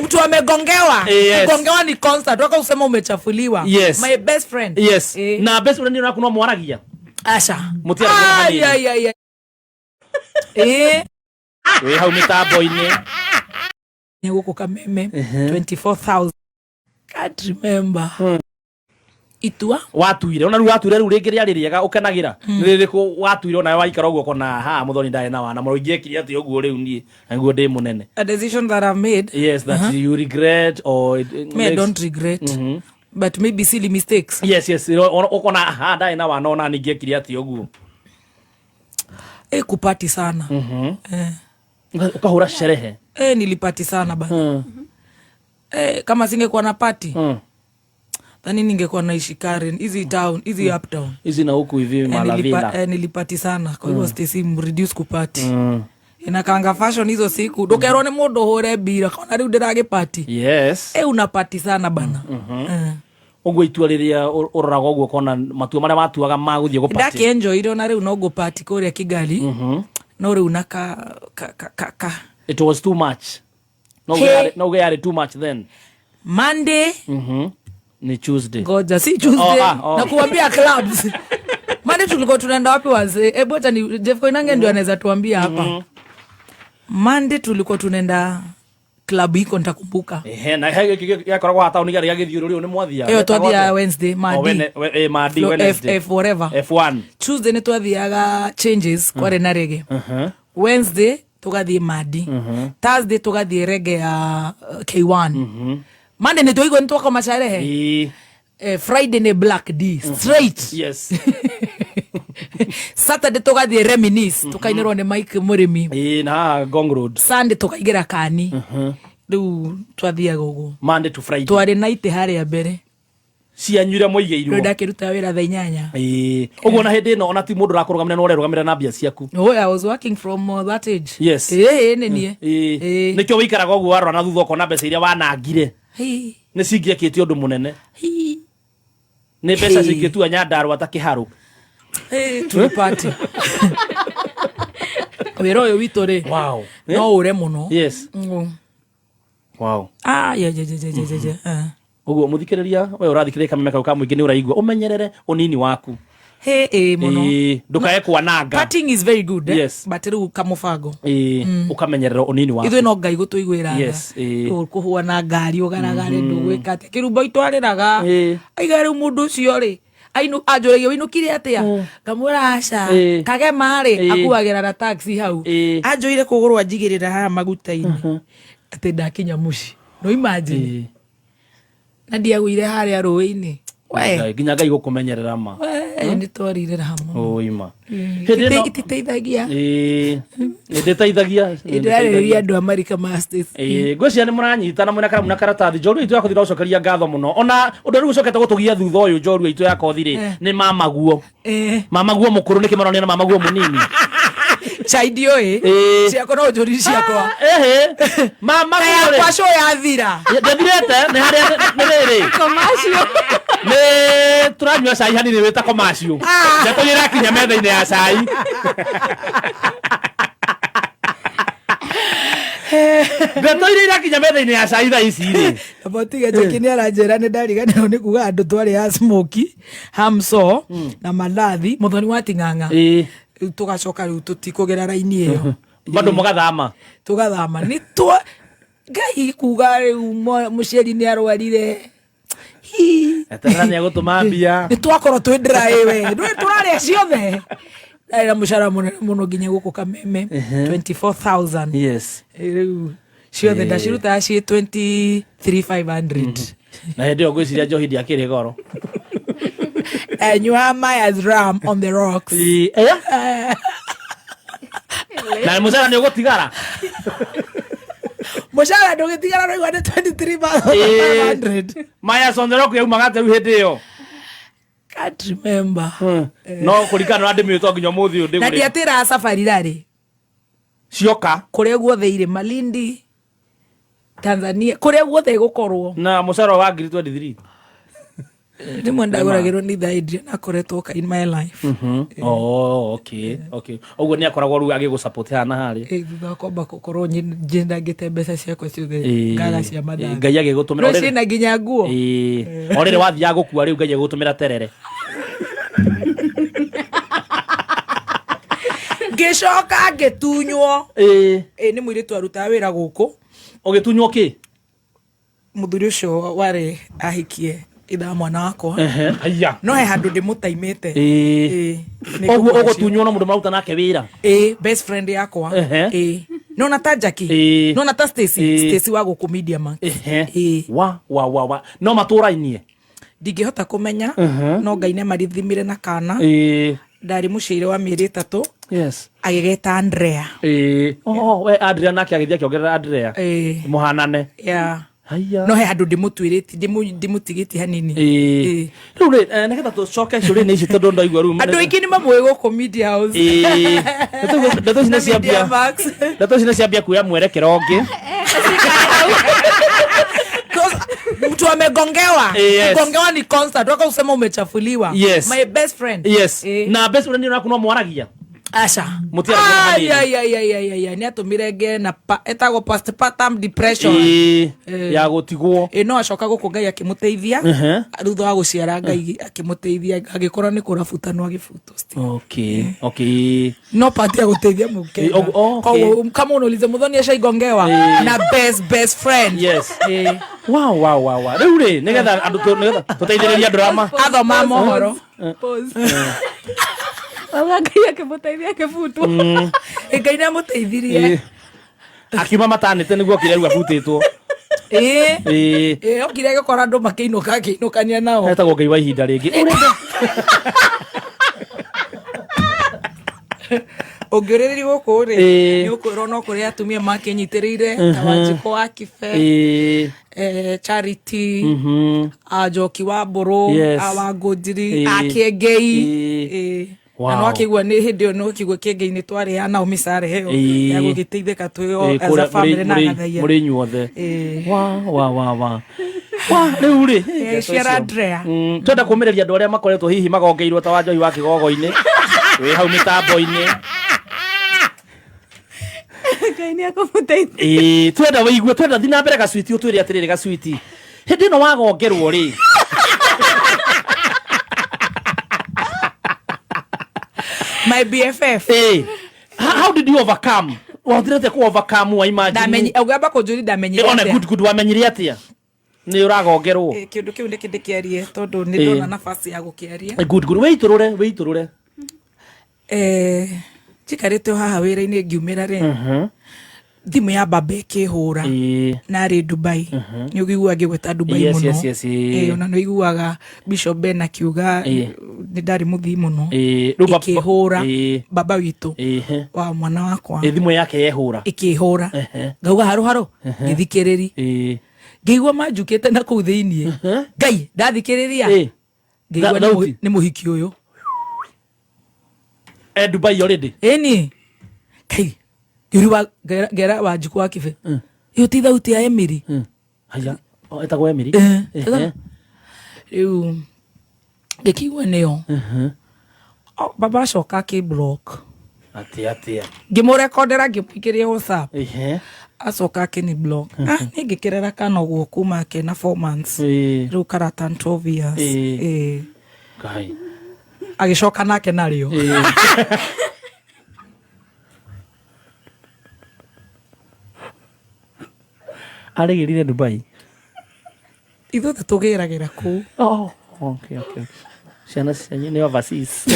Mtu amegongewa. Yes. Kugongewa ni constant. Waka usema umechafuliwa. Yes. My best friend. Yes. Eh. Na best friend waku no mwaragia? Asha. Mũtiaragia na Ai, hanini? ai, ai, ai. Eh. Wĩ hau mĩtambo-inĩ. Nĩ gũkũ Kameme 24,000. Can't remember. Itua. Watuire ona rĩu, watuire rĩu rĩngĩ rĩarĩ rĩega ũkenagĩra nĩ rĩrĩkũ watuire onawe waikara ũguo ũkona ha mũthoni ndarĩ na wana mũro ingĩekire atĩ ũguo rĩu niĩ na nĩguo ndĩ mũnene? A decision that I've made. Yes, that you regret or it Me, I don't regret. But maybe silly mistakes. Yes, ũkona ha ndarĩ na wana ona ningĩekire atĩ ũguo. Eh, kuparty sana. Eh. Ũkahũra sherehe. Eh, niliparty sana ba. Eh, kama singekuwa na party, dhani ningekuwa naishi Karen, hizi town, hizi uptown. Hizi na huku hivi. Eh, Malavila. eh, niliparty sana. Kwa hivyo Stacy, reduce kuparty. Inakanga fashion hizo siku. Ndukerwo nĩ mũndũ ũhũre mbira kona rĩu ndĩragĩparty. Eh, unaparty sana bana. Eh. Ũguo itua rĩrĩa ũroraga ũguo ũkona matua marĩa watuaga ma gũthiĩ gũparty. Ndakĩenjoire ona rĩu no ngũparty kũrĩa Kigali. No rĩu na ka ka ka ka, ka. It was too much, no? Hey. No uge yarĩ too much then. Monday. Ni Tuesday. Ngoja, si Tuesday. Oh, ah, oh. Na kuambia clubs. Monday tulikuwa tunaenda wapi wazee? Hebu acha ni Jeff Koinange ndio anaweza tuambia hapa. Monday tulikuwa tunaenda club iko nitakumbuka. Ehe, na gĩakoragwo haha taũni gĩarĩ gĩa gĩthiũrũrĩ nĩ mwathiaga? Ĩyo twathiaga Wednesday, Madi. Oh, Madi. Flo- F, Wednesday. F whatever. F1. Tuesday nĩ twathiaga Changes, kwarĩ na reggae. Wednesday tũgathiĩ Madi. Thursday tũgathiĩ reggae ya K1. Monday nĩ twaigua nĩ twakoma sherehe. Eh, Friday nĩ Black D straight. Saturday tũgathiĩ Reminisce, tũkainĩrwo nĩ Mike Mũrĩmi. Ĩĩ, na haha Ngong Road. Sunday tũkaingĩra kani. Rĩu twathiaga ũguo. Monday to Friday. Twarĩ na itĩ harĩa mbere. Cianyu iria Rĩu mũigĩirwo. ndakĩruta wĩra thaa 8. Ĩĩ, ũguo na hĩndĩ ĩno ona ti mũndũ ũrakũrũgamĩra, no ũrerũgamĩra na mbia ciaku. Oh, I was working from that age. Ĩĩ, nĩ niĩ. Ĩĩ. Nĩkĩo wĩikaraga ũguo warora na thutha ũkona mbeca iria wanangire Hii, nĩ cingĩekĩte ũndũ mũnene. Hii. Nĩ mbeca Hĩ. cingĩtua Nyandarũa ta kĩharũ. Ĩĩ, tuliparty. Wĩra ũyũ witũ rĩ, no ũre mũno. Ah, yeah. Eh. Ũguo mũthikĩrĩria we ũrathikĩrĩria Kameme kau ka mũingĩ nĩ ũraigua ũmenyerere ũnini waku. Hĩ, ĩĩ mũno. Ĩĩ, ndũkae kwananga. Partying is very good, eh? Yes. But rĩu kamũbango. Ĩĩ, ũkamenyerera ũnini waku. Ithuĩ no Ngai gũtũiguĩra tha. Yes, ĩĩ. Kũhũa na ngari ũgaragare ndũgwĩka atĩa kĩrumbo itwarĩraga. Aiga rĩu mũndũ ũcio rĩ ainu anjũragia wĩinũkire atĩa, ngamwĩra aca. Kagema rĩ, akuagĩra na taxi hau. Anjũire kũgũrũ anjigĩrĩra haha maguta-inĩ atĩ ndakinya mũciĩ, no imagine. Na ndiagũire harĩa rũĩ-inĩ we. Ngai, nginya Ngai gũkũmenyerera ma. We, nĩ twarire raha mũno. Ũima hĩndĩ ĩno. Ititeithagia. Ĩĩ, ndĩteithagia. Ndĩrarĩrĩria andũ a marika ma States. Ĩĩ, ngwĩciria nĩ mũranyita na mwĩna karamu na karatathi. Njorua itũ ya kothi, ndagũcokeria ngatho mũno ona ũndũ rĩu ũcokete gũtũgia thutha ũyũ. Njorua itũ ya kothi rĩ, nĩ mamaguo. Mamaguo mũkũrũ nĩkĩ maronania na mamaguo mũnini? Chai ndiũĩ. Ciakwa no njũri ciakwa. Ehe, mamaguo rĩ. Yakwa show yathira. Ndĩthirĩte nĩ harĩa nĩ rĩrĩ. Commercial. Nĩ tũranyua cai hanini wĩta commercial. Ndeto iria irakinya metha-inĩ ya cai, ndeto iria irakinya metha-inĩ ya cai thaa ici rĩ. Abotiga Jackie nĩ aranjĩra nĩ ndariganĩrwo nĩ kuga andũ twarĩ a smoky hamso na mandathi mũthoni wa ting'ang'a. Rĩu tũgacoka rĩu tũtikũgera raini ĩyo. Bado mũgathama. Tũgathama nĩ twa Ngai kuga rĩu mũciari nĩ arwarire. Hi. Eterera nĩ agũtũma mbia. Nĩ twakorwo twĩ dry we ndũĩ tũrarĩa ciothe. Ndarĩ na mũcara mũnene mũno nginya gũkũ Kameme 24,000. Rĩu ciothe ndacirutaga ciĩ 23,500. Na hĩndĩ ĩyo ngwĩciria njohi ndiakĩrĩ goro. Nyua Myers rum on the rocks. Ĩĩ, eh? Na mũcara nĩ ũgũtigara. Mũcara ndũgĩtigara rĩu nĩ 23,500. Maya on the rock yaumaga atĩa rĩu hĩndĩ ĩyo? Can't remember. No kũringana na ndĩmĩũĩ to nginya ũmũthĩ ũyũ Na ndĩgũrĩ. ndiatĩraga safari rarĩ. Cioka. Kũrĩa guothe irĩ, Malindi, Tanzania, kũrĩa guothe ĩgũkorwo. Na mũcara wa ngiri 23. Rĩmwe ndagũragĩrwo nĩ itha Adrian akoretwo oka in my life. Oh, okay, okay. Ũguo nĩ akoragwo rĩu agĩgũ support haha na harĩa. Ĩ, thutha wa kwamba gũkorwo nyenangĩte mbeca ciakwa ciothe ngaga cia mandathi. Ngai agĩgũtũmĩra No ciĩna nginya nguo. Ĩĩ. O rĩrĩ wathiaga gũkua rĩu Ngai agĩgũtũmĩra terere. Ngĩcoka ngĩtunywo. Ĩĩ. Ĩ, nĩ mũirĩtu arutaga wĩra gũkũ. Ũgĩtunywo kĩ? Mũthuri ũcio warĩ ahikie itha mwana wakwa. Ehe. Haiya. No he handũ ndĩmũtaimĩte. Ĩĩ. Ĩĩ, nĩ Ũguo ngũkũhe ũgũtunywo na mũndũ maruta nake wĩra. Ĩĩ, best friend yakwa. Ehe. Ĩĩ. Nona ta Jackie. Ĩĩ. Nona ta Stacy. Ĩĩ. Stacy wa gũkũ Media Max. Ehe. Ĩĩ. Wa wa wa wa. No matũrainie. Ndingĩhota kũmenya no Ngai nĩamarithimire na kana. Ĩĩ. Ndarĩ mũciaire wa mĩeri 3. Yes. Agĩgeta Andrea. Ĩĩ. Oh, we Andrea nake agĩthiĩ akĩongerera Andrea. Ĩĩ. Mũhanane. Yeah. Haiya. No he handũ ndĩmũtuĩrĩtie, ndĩmũtigĩtie hanini. Ĩĩ. Ĩĩ. Rĩu rĩ, nĩgetha tũcoke ciũria-inĩ ici tondũ ndaigua rĩu. Andũ aingĩ nĩ mamũĩ gũkũ Media House. Ĩĩ. Ndeto ici nĩ Na ciambia. Media Max. Ndeto ici nĩ ciambia kuoya mwerekero ũngĩ. Because mtu amegongewa. Yes. Kugongewa ni constant. Waka usema umechafuliwa. Yes. My best friend. Yes. Ĩĩ. Na best friend naku no mwaragia. Aca. Mũtiaragia na hanini. Ai, ai, ai, ai, ai, ai. Nĩ atũmire ngĩe na etagwo postpartum depression. Ĩĩ. Ya gũtigwo. Ĩ, no acoka gũkũ Ngai akĩmũteithia. Ehe. Thutha wa gũciara Ngai akĩmũteithia agĩkorwo nĩ kũrabutanwo agĩbutwo still. Okay. Okay. No part ya gũteithia mũkenya. Ĩ, okay. Koguo kama unauliza Muthoni ashaigongewa na best best friend. Yes. Ĩ. Wow, wow, wow, wow. Rĩu rĩ, nĩgetha andũ nĩgetha tũteithĩrĩrie andũ arĩa Athoma mohoro. Pause. Wauga Ngai akĩmũteithia akĩbutwo. Ĩ, Ngai nĩ amũteithirie. Ĩ. Akiuma matanĩte nĩguo okire rĩu abutĩtwo. Ĩ. Ĩ. Ĩ, okire agĩkora andũ makĩinũka akĩinũkania nao. Etagwo Ngai wa ihinda rĩngĩ. Ũngĩũrĩrĩria gũkũ rĩ, Ĩ. nĩ ũkwĩrwo no kũrĩ atumia makĩnyitĩrĩire ta Wanjikũ wa Kibe, Ĩ. Charity, Mhm. a Njoki wa Mbũrũ, Yes. a Wangũnjiri, Ĩ. a Kĩengei. Ĩ. Ĩ. Wow. Na no akĩigua nĩ hĩndĩ ĩyo no akĩigua Kĩengei nĩ twarĩ ya Naomi Sare ĩyo Ĩ. ya gũgĩteithĩka twĩ o Ĩ, as a kũrĩa family na Gathaiya. mũrĩ inyuothe. Ĩ. Wa wa wa wa. Wa rĩu rĩ. Ĩ, ciara Andrea. Twenda kũmĩrĩria andũ arĩa makoretwo hihi magongeirwo ta Wanjohi wa kĩgogo-inĩ. Wĩ hau mĩtambo-inĩ. Ngai nĩ akũmũteithia. Ĩĩ, twenda wĩigue, twenda thiĩ na mbere gacwiti ũtwĩre atĩrĩrĩ gacwiti. Hĩndĩ ĩno wagongerwo rĩ. My BFF. Ĩĩ. How did you overcome? Wahotire atĩa ku overcome wa imagine? Ndamenyi, ũngĩamba kũnjũria ndamenyire Ĩ, one atĩa? good good wamenyire atĩa? Nĩ ũragongerwo. Ĩ, kĩũndũ kĩu nĩkĩ ndĩkĩarie tondũ nĩ Ĩ. ndona nafasi ya gũkĩaria. Ĩ, good good wĩitũrũre wĩitũrũre. Njikarĩte o haha wĩra-inĩ ngiumĩra rĩ, thimũ ya baba ĩkĩhũra. Ĩ. Narĩ Dubai. Nĩ ũiguaga ngĩgweta Dubai Yes, mũno. yes, yes, ĩ. Ĩ, ona nĩ ũiguaga Bishop Ben akiuga Ĩ. nĩ ndarĩ mũthii mũno. Ĩ, rĩu Ĩkĩhũra Ĩ. baba witũ Ĩ. wa mwana wakwa. Ĩ, thimũ yake yehũra. Ĩkĩhũra. Ehe. Ngauga harũ harũ ngĩthikĩrĩri. Ĩ. Ngĩigua manjukĩte na kũu thĩiniĩ. Ngai ndathikĩrĩria. Ĩ. Ngĩigua Thauti. nĩ mũhiki ũyũ. Dubai already. Ĩni. Kai. Ngĩũria ngera Wanjikũ wa Kibe. Ĩyo ti thauti ya Emily. Haya. O, etagwo Emily. Ehe. Rĩu ngĩkĩigua nĩyo. O, baba acoka akĩ block. Atĩa atĩa. Ngĩmũrekondera ngĩmũikĩria WhatsApp. Ehe. Acoka akĩni block. Niĩ ngĩkĩrera kana ũguo kuma kena 4 months. Ĩ. Rĩu karata 12 years. Ĩ. Ĩ. Ngai. Agĩcoka nake narĩo. Ĩ. Arĩgĩrire Dubai. Ithuothe tũgĩragĩra kũu. Oh, okay, okay. Ciana cianyu nĩ overseas.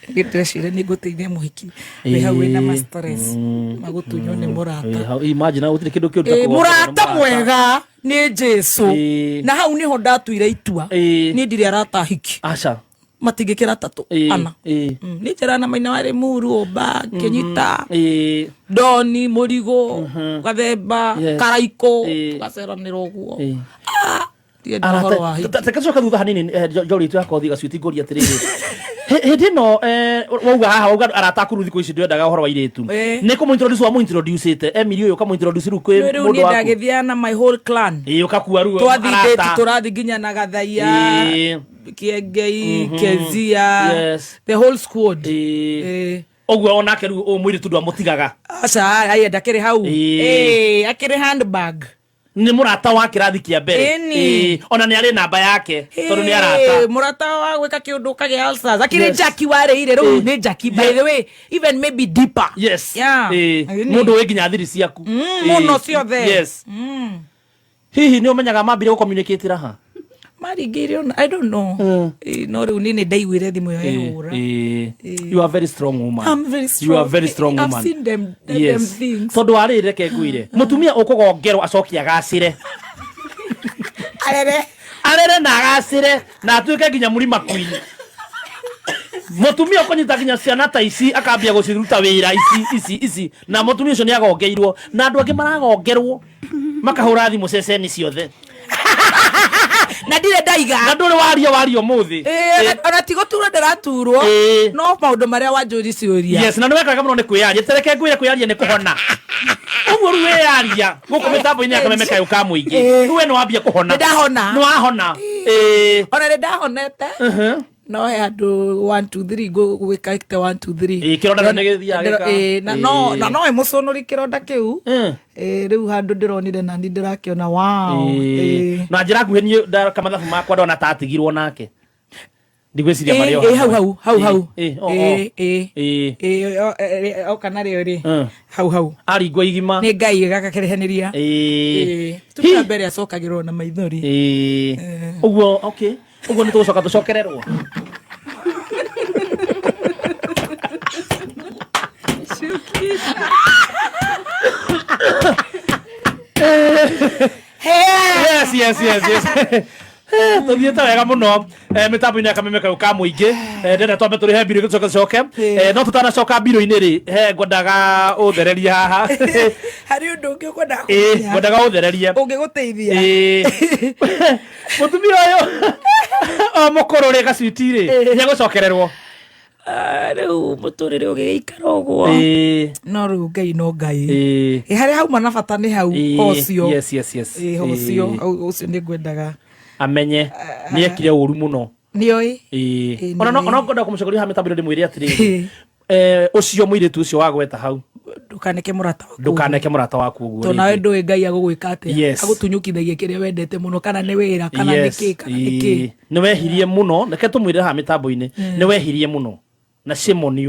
Ndĩreciria nĩ ngũteithia mũhiki. Wĩ hau wĩna ma stress. Magũtunywo nĩ mũrata. Ĩ, hau, imagine gũtirĩ kĩndũ kĩũru ta Ĩ, kũgongerwo nĩ mũrata mwega nĩ Jesu. Ĩ. Na hau nĩho ndatuire itua. Ĩ. Niĩ ndirĩ arata ahiki. Aca. Matingĩkĩra tatũ Ĩ, ana. ĩ. Nĩ njĩra na maina wa Limuru, Ũmba, Kĩnyita. Ĩ. Doni, Mũrigo, Gathemba, Yes. Karaikũ, Ĩ. tũgaceranĩra ũguo. Ĩ. Ndienda ũhoro wa hiti. Reke tũcoke thutha hanini, njorua itũ ya kothi gacuiti, ngũria atĩrĩrĩ, hĩndĩ ĩno wauga haha, wauga arata aku rĩu thikũ ici ndwendaga ũhoro wa airĩtu. Nĩ kũmũ-introduce wamũ-introduce-ĩte Emily ũyũ, ũkamũ-introduce rĩu kwĩ Rĩu mũndũ niĩ waku? Ndagĩthiaga na my whole clan. Ĩĩ, ũgakua rĩu Twathiĩ arata. date, tũrathiĩ nginya na Gathaia, Kĩengei, Kezia, the whole squad. Ũguo onake rĩu ũyũ mũirĩtu ndwamũtigaga? Aca, aye ndakĩrĩ hau. Ĩĩ, akĩrĩ handbag. Nĩ mũrata wa kĩrathi kĩa mbere. Ĩni. Ona nĩ arĩ namba yake tondũ nĩ arata. Ĩĩ, mũrata wa gwĩka kĩũndũ ũkagĩa ulcers akĩrĩ. Jackie warĩire rĩu nĩ Jackie, by the way, even maybe deeper. Yeah. Ĩni. Mũndũ wĩ nginya thiri ciaku. Mũno ciothe. Hihi nĩ ũmenyaga mambire gũcommunicate ha? Maringĩire ona I don't know. Ĩĩ, no rĩu niĩ nĩ ndaiguire thimũ ĩyo ĩhũra. You are very strong woman. I'm very You strong. are very strong I've woman. seen them things. Tondũ warĩ, reke ngwire, mũtumia ũkũgongerwo acokie agacĩre. Arere. Arere na agacĩre na atuĩke nginya mũrima queen, mũtumia ũkũnyita nginya ciana ta ici akambia gũciruta wĩra ici ici ici, na mũtumia ũcio nĩ agongeirwo na andũ angĩ maragongerwo makahũra thimũ ceceni ciothe. Na ndirĩ ndaiga. Na ndũrĩ waria waria ũmũthĩ. Ĩĩ, ona ti gũturwo ndĩraturwo. No maũndũ marĩa wanjũri ciũria. Yes, na nĩ wekaga mũno nĩ kwĩyaria. Tereke ngwĩre, kwĩyaria nĩ kũhona. Ũguo rĩu wĩyaria gũkũ mĩtambo-inĩ ya Kameme kayũ ka mũingĩ, rĩu we nĩ wambia kũhona. Nĩ ndahona. Nĩ wahona. Ĩĩ. Ona nĩ ndahonete, no he handũ 1 2 3 gwĩkĩte 1 2 3. Ĩĩ, kĩronda nĩ gĩthiaga Ĩĩ, na no na no ĩmũcũnũri kĩronda kĩu. Ĩĩ, rĩu handũ ndĩronire nani ndĩrakĩona, wow. Ĩĩ. Ĩĩ. Na njĩra nguhĩ, niĩ ndaka mathabu makwa ndona ta atigirwo nake, ndigwĩciria marĩ o Ĩĩ, hau hau hau hau. Ĩĩ, o, o. Ĩĩ, ĩĩ. Ĩĩ. Ĩĩ, oka narĩo rĩ, hau hau. Aringwo igima. Nĩ Ngai gagakĩrehanĩria. Ĩĩ. Tumia mbere acokagĩrwo na maithori. Ĩĩ. Ũguo okay, ũguo nĩ tũgũcoka tũcokererwo. Yes. Tũthiĩte wega mũno mĩtambo-inĩ ya Kameme kayũ ka mũingĩ. Ndĩrenda twambe tũrĩhe mbirũ tũcoke tũcoke. No tũtanacoka mbirũ-inĩ rĩ, he ngwendaga ũthererie haha. Harĩ ũndũ ũngĩ ũkwendaga kũmenya? Ngwendaga ũthererie. Ũngĩgũteithia. Ĩĩ. Mũtumia ũyũ o mũkũrũ rĩ, gacuiti rĩ, nĩ egũcokererwo. Ah, rĩu mũtũrĩre ũgĩgĩikara ũguo. No rĩu Ngai no Ngai. Ĩ, harĩa hauma na bata nĩ hau hocio. Yes. Ĩ, hocio hau, ũcio nĩ ngwendaga amenye nĩ ekire ũru mũno. Nĩoĩ. Ĩĩ. Ĩĩ, Ona no nĩoĩ. Ona ngwenda kũmũcokeria haha mĩtambo-inĩ, ndĩmwĩre atĩrĩrĩ, ũcio mũirĩtu ũcio wagweta hau, Ndũkaneke mũrata waku. Ndũkaneke mũrata waku ũguo Tondũ nawe rĩngĩ. ndũĩ Ngai agũgwĩka atĩa. Agũtunyũkithagia kĩrĩa wendete mũno, kana nĩ wĩra, kana nĩ kĩ, kana nĩ kĩ. Nĩ wehirie mũno. Reke tũmwĩre haha mĩtambo-inĩ, nĩ wehirie mũno na shame on you.